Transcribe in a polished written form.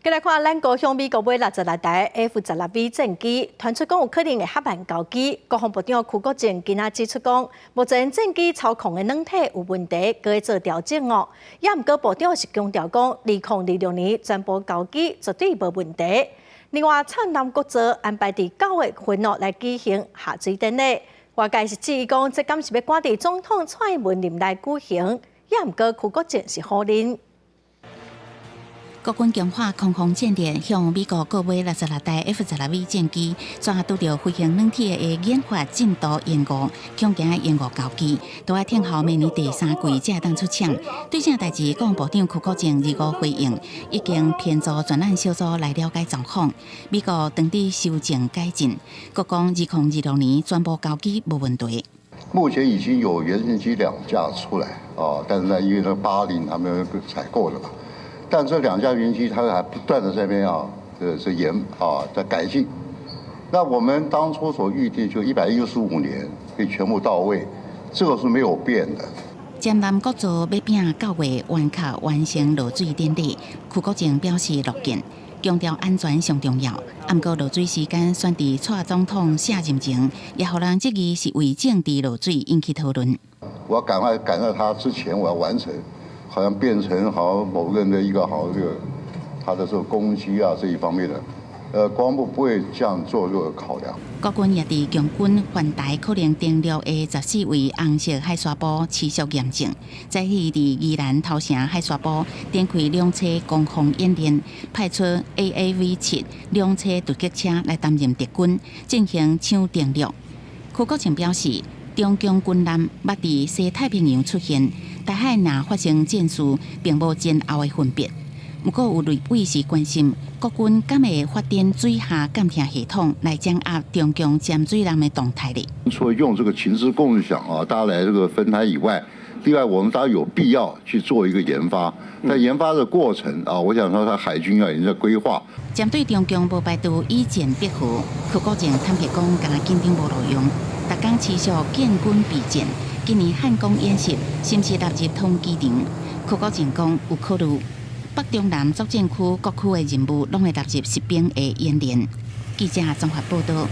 繼來看咱國向美國買66台 F-16V 戰機，傳出講有可能會較慢交機。國防部長邱國正今仔指出講，目前戰機操控的軟體有問題，閣會做調整哦。也毋過部長是強調講，2026年全部交機絕對無問題。另外，燦南國造安排佇9月份哦來舉行下水典禮。外界是質疑講，這敢是欲趕佇總統蔡英文任內舉行？也毋過邱國正是否認。國軍強化空防戰力，向美國購買66台 F-16V 戰機，怎拄著飛行軟體的研發進度延誤，恐驚延誤交機，都愛等候明年第三季才會當出廠。對這代誌，國防部長邱國正二五回應，已經編組專案小組來了解狀況。美國當地修正改進，閣講2026年全部交機無問題。目前已經有原型機兩架出來啊，但是呢，因為那八零他們採購的嘛。但這兩架原機，它還不斷的在那邊啊，這研啊，在改進。那我們當初所預定就115年可以全部到位，這個是沒有變的。劍南國造欲拼9月完卡完成落水典禮，邱國正表示樂見，強調安全上重要。毋過落水時間選佇蔡總統卸任前，也予人質疑是為政治落水引起討論。我要趕快趕在他之前，我要完成。好像變成好像某個人的一個好像這個他的這個攻擊啊這一方面的，國防部不會這樣做這個考量。國軍也佇共軍環台可能登陸的14位紅色海沙埔持續驗證，早起佇宜蘭頭城海沙埔展開兩棲攻防演練，派出 AAV 7兩棲突擊車來擔任敵軍進行搶登陸。邱國正表示，中共軍艦捌佇西太平洋出現。台海若發生戰事，並無前後的分別。毋過有立委是關心國軍敢會發展水下監聽系統來掌握中共潛水艦的動態咧？除了用這個情資共享啊，大家來這個分攤以外，另外我們當然有必要去做一個研發。在研發的過程啊，我想說，他海軍啊已經在規劃。針對中共無排除以戰逼和，邱國正坦白講，敢若緊張無路用，逐工持續建軍備戰。今年漢光演習是毋是納入統計場？邱國正講有考慮。北中南作戰區各區的任務攏會納入實兵的演練。記者綜合報道。